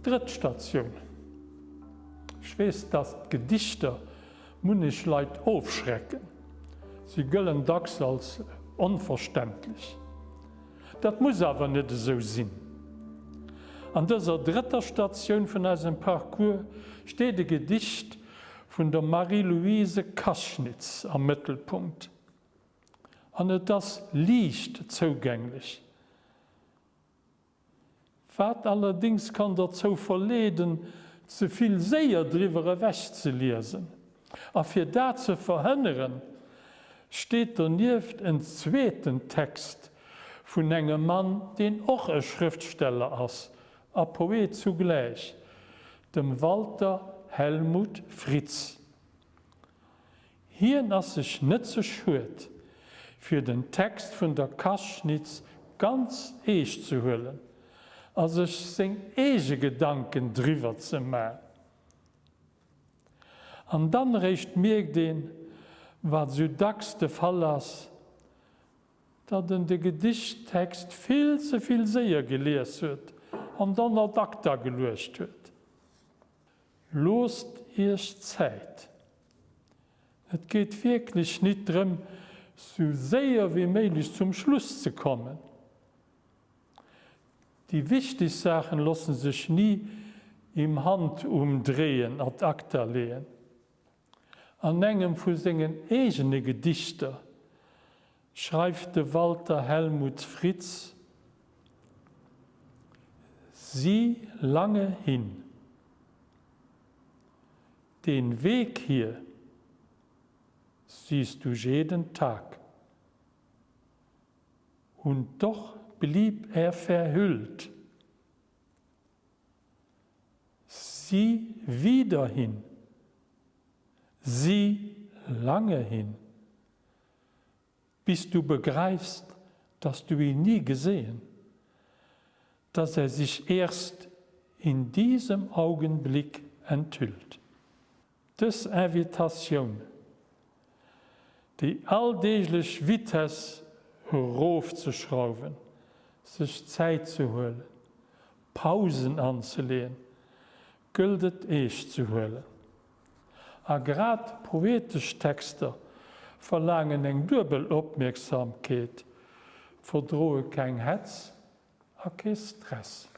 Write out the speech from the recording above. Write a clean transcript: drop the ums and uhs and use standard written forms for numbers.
Drëtt Statioun. Ech weess, dass d'Gedichter munnech Leit ofschrecken. Si gëllen dacks als onverständlech. Dat muss awer net esou sinn. An dëser drëtter Statioun vun eisem Parcours steet e Gedicht vun der Marie-Louise Kaschnitz am Mëttelpunkt. An et ass liicht zougänglech. Wat allerdéngs kann derzou verleeden, ze vill séier driwwer ewech ze liesen. A fir dat ze verhënneren, steet donieft en zweeten Text vun engem Mann, deen och e Schrëftsteller ass a Poet zugläich, dem Walter Helmut Fritz. Hien ass sech net ze schued, fir den Text vun der Kaschnitz ganz eescht ze huelen a sech seng eege Gedanken driwwer ze man. An dann eréischt mierkt een, wat sou dacks de Fall ass, datt en de Gedichttext vill ze vill séier gelies huet an dann ad acta geluecht huet. Loosst iech Zäit. Et geet wierklech nit drëm, sou séier wéi méiglech zum Schluss ze kommen. Déi wichteg Saachen loossen sech ni im Handumdrehen ad acta leeën. An engem vu sengen eegene Gedichter schreift de Walter Helmut Fritz, Sieh lange hin, den Weg hier siehst du jeden Tag, und doch blieb er verhüllt. Sieh wieder hin, sieh lange hin, bis du begreifst, dass du ihn nie gesehen, dass er sich erst in diesem Augenblick enthüllt. Dës Invitatioun, déi alldeeglech Vitesse erofzeschrauwen, sech Zäit ze huelen, Pausen anzeleeën, gëllt et eescht ze huelen. A grad poetesch Texter verlaangen eng duebel Opmierksamkeet, verdroe keng Hetz a kee Stress.